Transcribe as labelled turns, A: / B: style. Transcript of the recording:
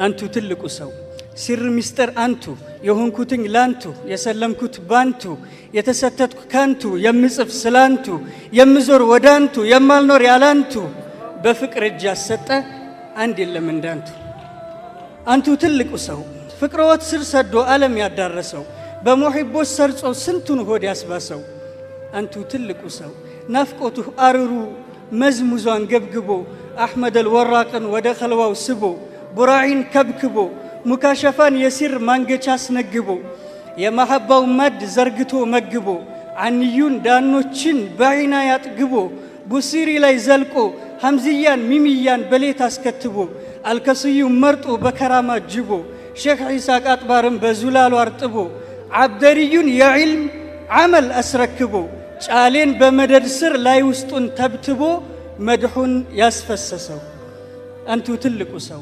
A: አንቱ ትልቁ ሰው፣ ሲር ሚስጥር አንቱ፣ የሆንኩትኝ ላንቱ፣ የሰለምኩት ባንቱ፣ የተሰተትኩ ካንቱ፣ የምጽፍ ስላንቱ፣ የምዞር ወዳንቱ፣ የማልኖር ያላንቱ፣ በፍቅር እጅ ያሰጠ አንድ የለም እንዳንቱ። አንቱ ትልቁ ሰው፣ ፍቅረወት ስር ሰዶ ዓለም ያዳረሰው፣ በሙሒቦች ሰርጾ ስንቱን ሆድ ያስባሰው። አንቱ ትልቁ ሰው፣ ናፍቆቱ አርሩ መዝሙዟን ገብግቦ፣ አሕመደል ወራቅን ወደ ኸልዋው ስቦ፣ ቡራዒን ከብክቦ፣ ሙካሸፋን የሲር ማንገቻ አስነግቦ፣ የመሐባው ማድ ዘርግቶ መግቦ፣ አንዩን ዳኖችን በዒና ያጥግቦ፣ ቡሲሪ ላይ ዘልቆ፣ ሐምዝያን ሚሚያን በሌት አስከትቦ፣ አልከስዩ መርጦ በከራማ ጅቦ፣ ሼኽ ዒሳ ቃጥባርን በዙላሉ አርጥቦ፣ ዓብደርዩን የዕልም ዓመል አስረክቦ፣ ጫሌን በመደድ ስር ላይ ውስጡን ተብትቦ መድሑን ያስፈሰሰው። አንቱ ትልቁ ሰው።